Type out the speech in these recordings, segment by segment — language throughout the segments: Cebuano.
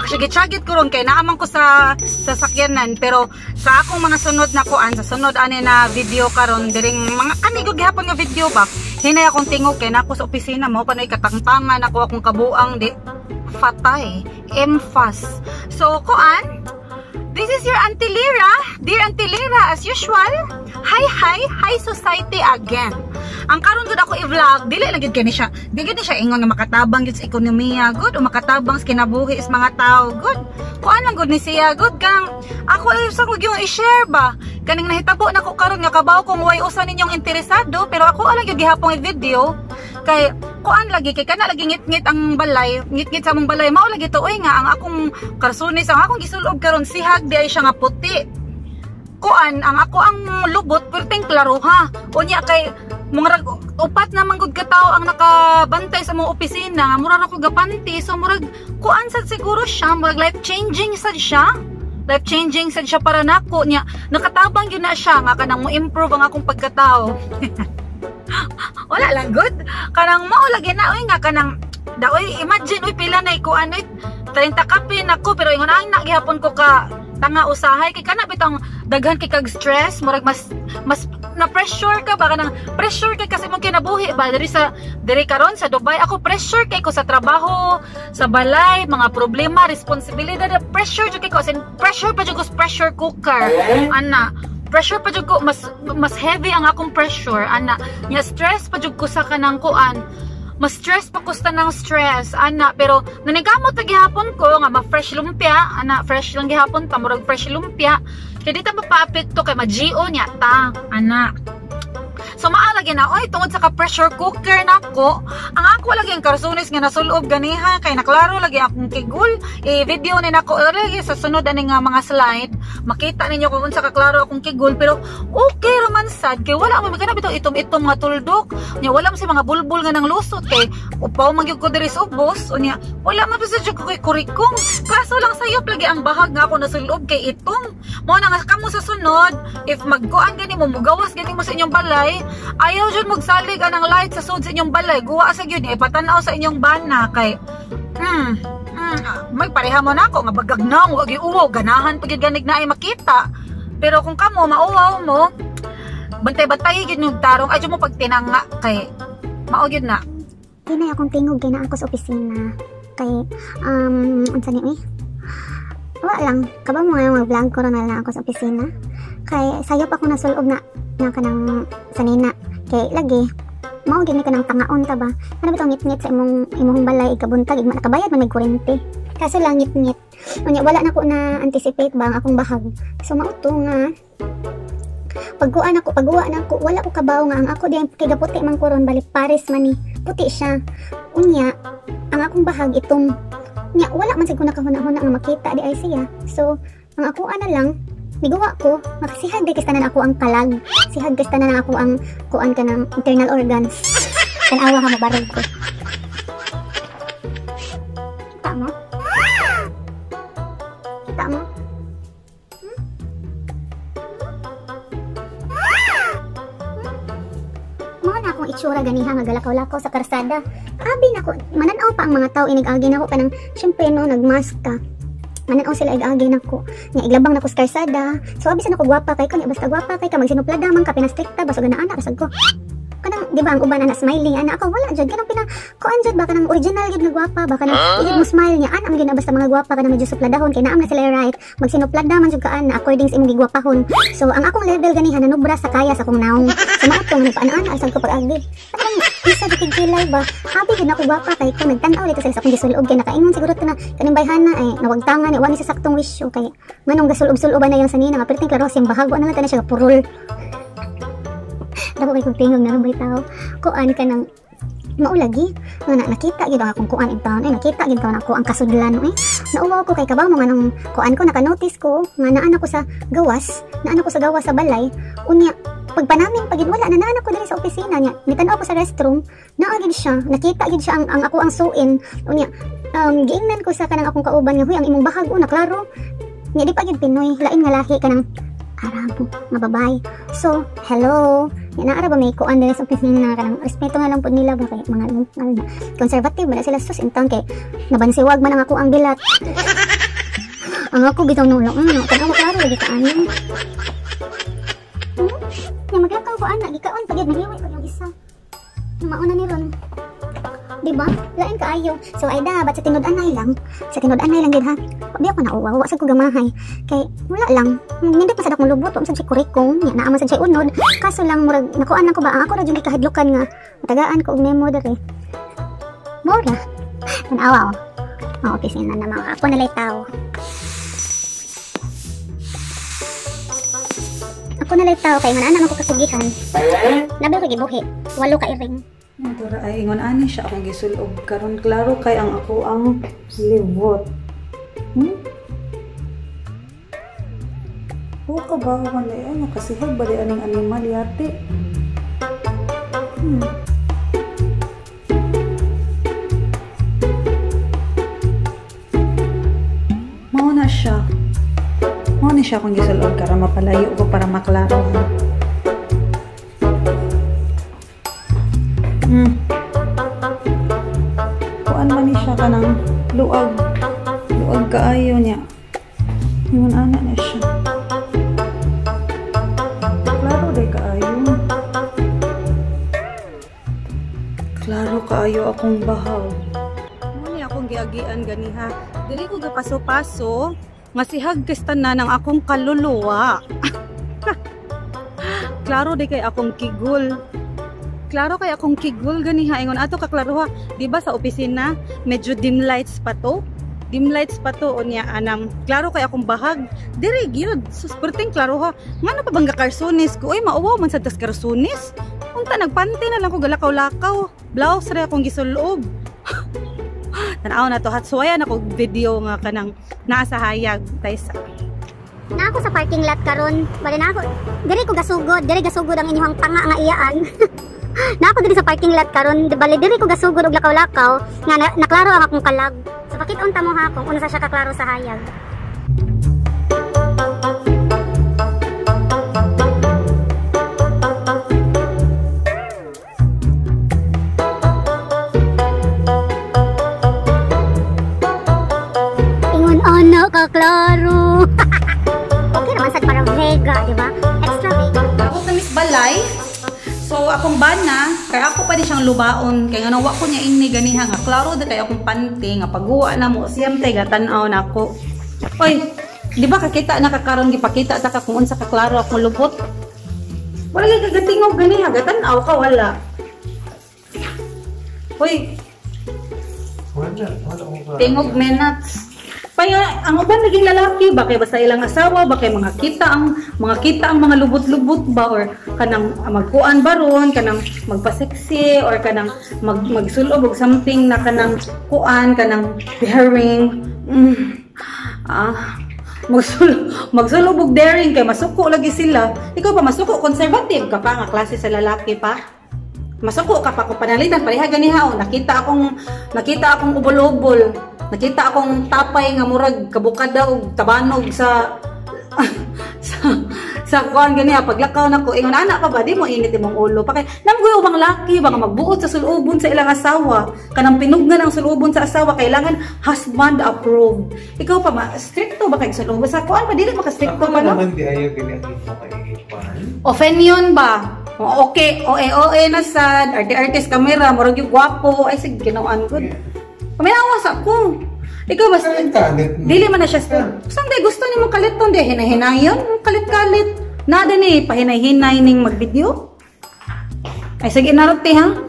Magsyagit-syagit ko ron kay naaman ko sa sasakyanan, pero sa akong mga sunod na kuan, sa sunod ani na video karon diring mga kani ko gihapon nga video ba. Hinay akong tingog kay nako sa opisina mo panoy katangtangan ako akong kabuang di fatay, emphas. So kuan, this is your Auntie Lira, dear Auntie Lira as usual. Hi hi, hi society again. Ang karon gud ako i-vlog, dili lang gyud kini siya. Di gyud ni siya ingon nga makatabang gyud sa ekonomiya, good, o makatabang sa kinabuhi sa mga tao, good. Kuan lang gud ni siya, good kang ako ay sa yung i-share ba. Kaning nahitabo nako karon nga kabaw kung way usa ninyong interesado, pero ako lang gyud gihapon i-video kay kuan lagi kay kana lagi ngit-ngit ang balay, ngit-ngit sa among balay. Mao lagi to oy nga ang akong karsunis, ang akong gisulob karon sihag di ay siya nga puti. Kuan ang ako ang lubot perting klaro ha. Unya kay murag upat na man gud ka tawo ang nakabantay sa mong opisina, mura ra ko gapanti, so murag kuan sad siguro siya, murag life changing sad siya. Life changing sad siya para nako niya. Nakatabang gyud na siya nga kanang mo improve ang akong pagkatao. Wala lang good. Kanang mao lagi na oy nga kanang daoy imagine oy pila na kuan oy 30 kape nako, pero ingon ang nagihapon ko ka tanga usahay kay kana bitong daghan kay kag stress, murag mas mas na pressure ka ba, kanang pressure kay kasi mong kinabuhi ba diri sa diri karon sa Dubai. Ako pressure kay ko sa trabaho, sa balay, mga problema, responsibilidad, pressure jud kay ko, as in, pressure pa jud ko sa pressure cooker ana, pressure pa jud ko, mas mas heavy ang akong pressure ana nya, stress pa jud ko sa kanang kuan, mas stress pa ko sa ng stress ana, pero nanigamot na gihapon ko nga ma-fresh lumpia ana, fresh lang gihapon ta, murag fresh lumpia kay di ta mapaapekto kay ma-GO niya ta ana. So maa lagi na oy tungod sa ka pressure cooker nako, ang ako lagi ang karsunis nga nasulob ganiha kay naklaro lagi akong kigul. I-video ni nako lagi sa sunod ani nga mga slide, makita ninyo kung unsa ka klaro akong kigul, pero okay ra man sad kay wala man kana bitaw itom-itom nga tuldok nya, wala man sa mga bulbul nga nang lusot kay upaw man gyud ko diri sa ubos, unya wala man bisag ko kay kurikong, kaso lang sayop lagi ang bahag nga ako nasulob kay itom. Mo na nga kamo sa sunod if magkuan gani mo, mugawas gani mo sa inyong balay, ayaw jud magsalig anang light sa sud sa inyong balay, guwa sa gyud ipatan-aw sa inyong bana kay may pareha mo nako nga bagagnang wag uwaw, ganahan pag gyud ganig na ay makita. Pero kung kamo mauwaw mo, bantay-bantay gyud yung tarong ay mo pagtinanga kay mao gyud na. Kinay akong tingog kay naa ako sa opisina kay unsa ni eh? Wala lang, kabaw mo nga mag-vlog ko ron na lang ako sa opisina kay sayop ako nasulob na na kanang sanina kay lagi mao gid ni kanang tangaon ta ba, ano bitong ngit-ngit sa imong imong balay ikabuntag igma nakabayad man may kuryente, kaso lang ngit-ngit unya wala na ko na anticipate ba ang akong bahag. So mao to nga pagkuan ako, pagguwa na ako, wala ko kabaw nga ang ako diyan kay gaputi man ko ron, bali pares man ni, puti siya. Unya ang akong bahag itom nya, wala man sad ko nakahuna-huna nga makita di ay siya. So ang ako ana lang miguwa ko, makasihag di kay tanan ako ang kalag, sihag kay tanan ako ang kuan ka ng internal organs. Tan-awa ka mabarog ko. Kita mo? Kita mo? Mao na akong itsura ganiha nga galakaw-lakaw sa karsada. Abi nako, mananaw pa ang mga tao inig-agi nako kanang syempre no nagmask ka. Mananaw sila ig-agi nako. Nya iglabang nako sa karsada. So abi sa nako gwapa kay ko nya, basta gwapa kay ka magsinuplada man ka pinastrikta basog na ana kasag ko. Kanang di ba ang uban ana smiling ana ako wala jud kanang pina kuan jud ba kanang original jud nga gwapa ba kanang igid mo smile niya ana ang gyud basta mga gwapa kanang medyo supladahon kay naam na sila right magsinuplada man jud ka ana according sa imong gigwapahon. So ang akong level ganiha nanubra sa kaya sa akong naong. So mao to nga nagpaana-ana asal ko pag-agi. Kanang isa jud kay kilay ba abi jud nako gwapa kay ko nagtan-aw dito sila sa akong gisulob kay nakaingon siguro to na kaning bayhana ay nawagtangan ni wa ni sa saktong wisyo kay nganong gasulob-suloban na yang sanina nga perting klaro siyang bahag wa na lang ta na siya purol. Dako kay kong tingog na rabay tao. Kuan ka ng maulagi nga na, nakita gyud ang akong kuan in town. Ay nakita gyud taon ako ang kasudlan eh. Nauwaw ko kay kabaw mo nganong kuan ko naka-notice ko nga naan ako sa gawas, naan ako sa gawas sa balay. Unya pagpanamin pag wala na naan ako diri sa opisina niya. Nitan-aw ko sa restroom, naa gyud siya, nakita gyud siya ang ako ang suin. Unya giingnan ko sa kanang akong kauban nga huy ang imong bahag una klaro. Nya di pa gyud Pinoy, lain nga lahi kanang Arabo nga babae. So, hello. Nya naa ra ba may kuan diri sa opisina kanang respeto nga lang pud nila ba kay mga lokal na conservative ba na sila sus in town kay nabansiwag man ang ako ang bilat. Ang ako bitaw nulong. Tanawa, klaro lagi kaayo. Yang maglakaw ko ana, gikaon pag nahiwi pa yung isa. Mauna ni ron. Di ba? Lain kaayo. So ay dapat sa tinud-anay lang. Sa tinud-anay lang gid ha. Di ako nauwa, wa sad ko gamahay. Kay wala lang. Nindot pa sad akong lubot, wa sad siya kurikong, nya naa man sad siya unod. Kaso lang murag nakuan lang ko ba, ang ako ra jud gikahadlukan nga matagaan ko og memo dere. Mura. Tanawa oh. Oh, opisina na mga ako nalay tao. Ako nalay tao kay man ana man ko kasugihan. Labi ko gibuhi. Walo ka iring. Dora ay ingon ani siya akong gisulob karon, klaro kay ang ako ang libot. O ka ba wala ay nakasihag ba di aning animal yati? Mao na siya. Mao ni siya akong gisulob karon, mapalayo ko para maklaro. Kuan man ni siya kanang luag. Luag kaayo niya. Ingon ana na siya. Klaro day kaayo. Klaro kaayo akong bahaw. Mo ni akong giagian ganiha. Dili ko gapaso-paso nga sihag kista na ng akong kaluluwa. Klaro day kay akong kigul. Klaro kay akong kigul ganiha, ingon ato kaklaruha, di ba sa opisina medyo dim lights pa to? Dim lights pa to unya anang klaro kay akong bahag. Diri gyud, sus perting klaruha. Ngano pa bang gakarsunis ko? Oy, mauwaw man sad tas karsunis. Unta nagpante na lang ko galakaw-lakaw. Blouse ra akong gisulob. Tan-aw na to, hatsuwayan ako video nga kanang naa sa hayag taysa. Na ako sa parking lot karon. Bali na ako. Diri ko gasugod, diri gasugod ang inyong tanga nga iyaan. Na ako diri sa parking lot karon, bali diri ko gasugod og lakaw-lakaw nga naklaro ang akong kalag. So pakit-on ta mo ha kung unsa siya kaklaro sa hayag. Ingon ana kaklaro. Okay naman sad para vega, di ba? Extra vega. Ako sa Miss Balay. So akong bana, kay ako pa di siyang lubaon kay ngano wa ko niya ingni ganiha nga klaro da kay akong panty nga paghuwa na mo siyam tay gatan-aw nako. Oy, di ba kakita na kakaron gipakita ta ka kung unsa ka klaro akong lubot? Wala gyud kagatingog ganiha, gatan-aw ka wala. Oy. Wala, wala akong klaro. Tingog menats. Kaya ang uban naging lalaki ba kay basta ilang asawa ba kay mga kita ang mga lubot-lubot ba or kanang magkuan ba ron kanang magpa-sexy or kanang magsulob og something na kanang kuan kanang daring. Magsulob og daring kay masuko lagi sila. Ikaw pa masuko, conservative ka pa nga klase sa lalaki pa. Masuko ka pa kung panalitan pareha ganiha o nakita akong ubol-ubol. Nakita akong tapay nga murag kabukada og tabanog sa sa kuan ganiha paglakaw nako ingon ana pa ba di mo init imong ulo pa kay namgoy ubang laki baka magbuot sa sulubon sa ilang asawa kanang pinugnan ang sulubon sa asawa kailangan husband approved. Ikaw pa ma stricto ba kay sulubon sa kuan pa dili maka stricto pa no? Ako naman di ayo gani ang imo kay kuan. Opinion ba? Okay, oe na sad, arte-arte sa camera, murag yung gwapo, ay sige ginoan good. Paminawa sa ko. Ikaw basta dili man na siya strict. Sunday gusto nimo kaliton di hinay-hinayon, kalit-kalit. Nada ni pahinay-hinay ning mag-video. Ay sige narote ha.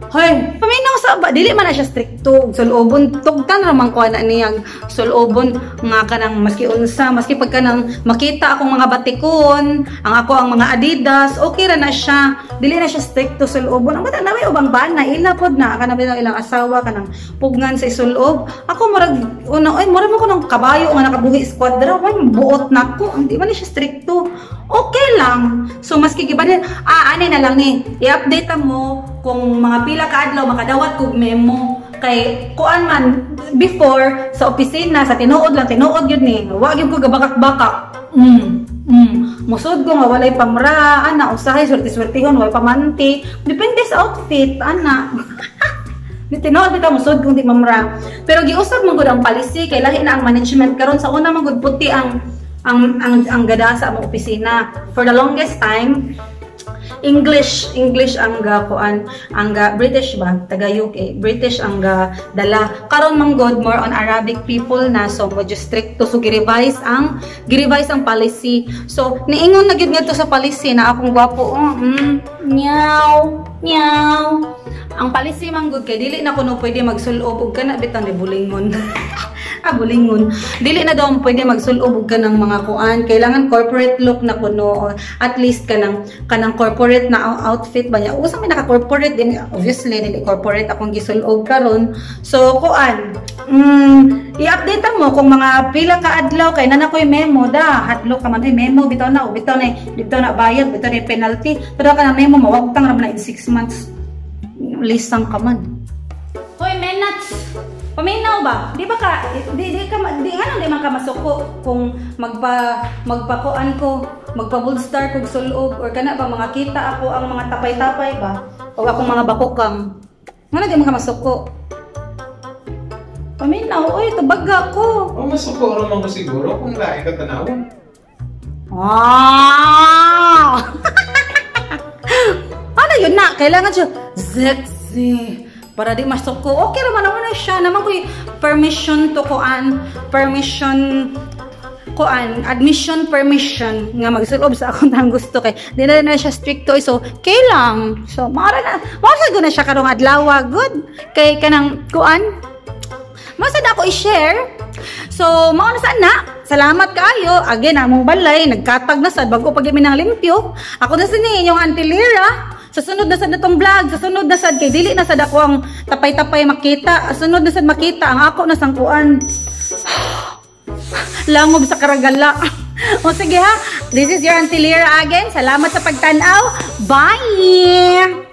Hoy, paminaw sa ba dili man na siya strikto sulobon tugtan ra man ko ana niyang sulobon nga kanang maski unsa maski pagka nang makita akong mga batikon ang ako ang mga Adidas okay ra na siya dili na siya strikto sulobon ang bata na may ubang bana ila pod na kanang ilang asawa kanang pugnan sa isulob ako murag una oy murag man ko ng kabayo nga nakabuhi squadra way buot nako hindi man siya strikto okay lang. So maski gibanin ani na lang ni i-update mo kung mga pila ka adlaw makadawat kog memo kay kuan man before sa opisina sa tinuod lang tinuod gyud ni wa gyud ko gabakak-bakak. Musod ko nga walay pamra ana usahay swerte-swertehon walay pamanti depende sa outfit ana. Di tinuod bitaw musod kung di mamra. Pero giusab man gud ang policy kay lahi na ang management karon. Sa una man gud, puti ang gada sa among opisina. For the longest time, English English ang ga kuan, ang ga British ba, taga UK, British ang ga dala. Karon man god, more on Arabic people na, so medyo stricto, so gi-revise ang policy. So niingon na gyud ngadto sa policy na akong gwapo, oh, meow meow. Ang policy man gud kay dili na kuno pwede magsulob og kana bitaw ni bulingon, ah, bulingon. Dili na daw pwede magsulob og kanang mga kuan. Kailangan corporate look na kuno, at least kanang corporate na outfit ba niya. Usa may naka-corporate din, obviously dili corporate akong gisulob karon. So kuan, i-update mo kung mga pila ka adlaw kay nana koy memo da. Hadlo ka man ay memo bitaw na, bitaw na, bitaw na bayad, bitaw na penalty. Pero ka na memo, mawagtang ra man na in 6 months. Lisang ka man. Hoy, menats. Paminaw ba? Di ba ka di di ka di ano, di man ka masuko kung magpakuan ko, magpa bold star kog sulob or kana ba mga kita ako ang mga tapay-tapay ba o akong mga bakukang? Ngano di man ka masuko? Paminaw, oy, tubaga ko. O masuko ra man ko siguro kung lahi ka tanawon. Ah! Ano yun na? Kailangan siya sexy para di masuko. Okay raman naman na siya. Naman ko'y permission to kuan, permission kuan, admission permission nga magsulob sa akong tang gusto kay di na na siya stricto, so kay lang. So maara na, maara na siya karong adlaw, good. Kay kanang kuan, Masa na ako i-share. So, mao na sana. Salamat kaayo. Again, among balay, nagkatag na sad bago pag ng limpyo. Ako na sa inyong Auntie Lira. Sa sunod na sad natong vlog, sa sunod na sad kay dili na sad ako ang tapay-tapay makita. Sa sunod na sad makita ang ako na sangkuan. Langob sa karagala. O sige ha, this is your Auntie Lira again. Salamat sa pagtanaw. Bye!